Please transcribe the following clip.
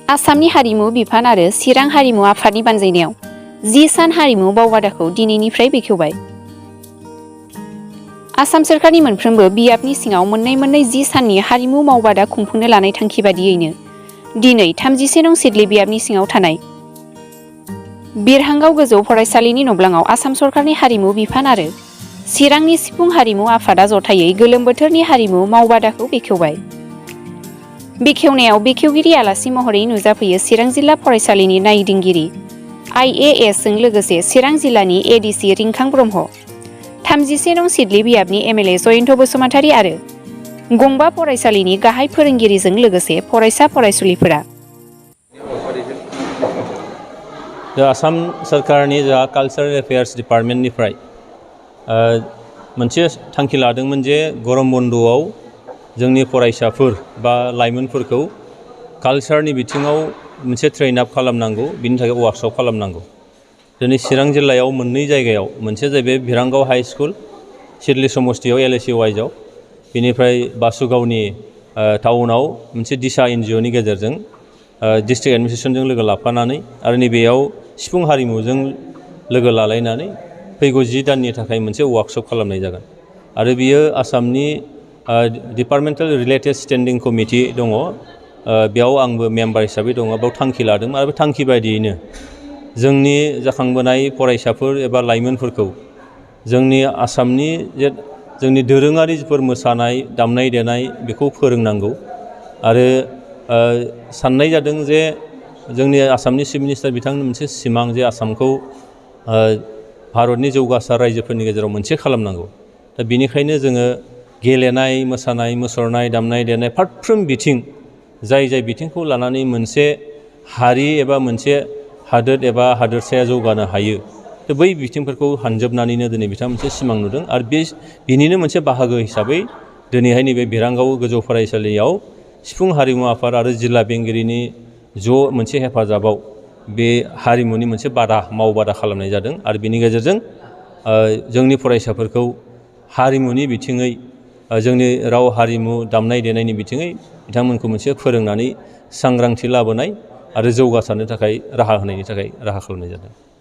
आसामनि हारिमु बिफान आरो चिरां हारिमु आफादनि बानजायनायाव 10 सान हारिमु मावबादाखौ दिनैनिफ्राय बेखेवबाय। आसाम सोरखारनि मोनफ्रोमबो बियाबनि सिङाव मोननै 10 साननि हारिमु मावबादा खुंफुंनो लानाय थांखि बादियैनो दिनै 31 नं सिडली बियाबनि सिङाव थानाय बिरहांगाव गोजौ फरायसालिनि नब्लाङाव आसाम सरकारनि हारिमु बिफान आरो चिरांनि सिफुं हारिमु आफादा जथायै गोलोम बोथोरनि हारिमु मावबादाखौ बेखेवबाय। बेखेवनायाव बेखेवगिरि आलासि महरै नुजाफैयो चिरां जिल्ला फरायसालिनि नायदिंगिरि IAS जों लोगोसे चिरां जिल्लानि ADC रिंखां ब्रह्म, 31 नं सिडली बियाबनि MLA जयन्त बसुमतारी आरो गंबा फरायसालिनि गाहाय फोरोंगिरिजों लोगोसे फरायसा फरायसुलिफोरा। आसाम सरकारनि जा कालचारेल एफेयार्स डिपार्टमेन्टनिफ्राय मोनसे थांखि लादोंमोन जे गरम बन्द'आव जोंनि फरायसाफोर बा लाइमोनफोरखौ कालचारनि बिथिङाव मोनसे ट्रेन आप खालामनांगौ, बिनि थाखाय वार्कशप खालामनांगौ। दिनै चिरां जिल्लायाव मोननै जायगायाव, मोनसे जाहैबाय बिरहांगाव हाई स्कुल सिडली समस्तियाव LAC वाइजआव, बेनिफ्राय बासुगावनि टाउनाव मोनसे दिशा NGOनि गेजेरजों डिस्ट्रिक्ट एडमिनिस्ट्रेसनजों लोगो लाफानानै आरो नैबेयाव सिफुं हारिमुजों लोगो लालायनानै फैगौ 10 दाननि थाखाय मोनसे वार्कशप खालामनाय जागोन। आरो बियो आसामनि डिपार्टमेन्टेल रिलेटेड स्टेन्डिं कमिटि दङ, बेयाव आंबो मेम्बार हिसाबै दङ, बेयाव थांखि लादों आरो बे थांखि बायदियैनो जोंनि जाखांबोनाय फरायसाफोर एबा लाइमोनफोरखौ जोंनि आसामनि जे जोंनि दोरोङारिफोर मोसानाय दामनाय देनाय बेखौ फोरोंनांगौ। आरो साननाय जादों जे जोंनि आसामनि चिफ मिनिस्टार बिथांनि मोनसे सिमां जे आसामखौ भारतनि जौगासार रायजोफोरनि गेजेराव मोनसे खालामनांगौ। दा बेनिखायनो जोङो गेलेनाय, मोसानाय, मुसुरनाय, दामनाय देनाय फारफ्रोम बिथिं जाय बिथिंखौ लानानै मोनसे हारि एबा मोनसे हादोर एबा हादोरसाया जौगानो हायो, बै बिथिंफोरखौ हानजोबनानैनो दिनै बिथाङा मोनसे सिमां नुदों। आरो बेनिनो मोनसे बाहागो हिसाबै दिनैहाय नैबे बिरहांगाव गोजौ फरायसालियाव सिफुं हारिमु आफाद आरो जिल्ला बेंगिरिनि ज' मोनसे हेफाजाबाव बे हारिमुनि मोनसे मावबादा खालामनाय जादों। आरो बेनि गेजेरजों जोंनि फरायसाफोरखौ हारिमुनि बिथिङै, जोंनि राव हारिमु दामनाय देनायनि बिथिङै बिथांमोनखौ मोनसे फोरोंनानै सांग्रांथि लाबोनाय आरो जौगासारनो थाखाय राहा होनायनि थाखाय राहा खालामनाय जादों।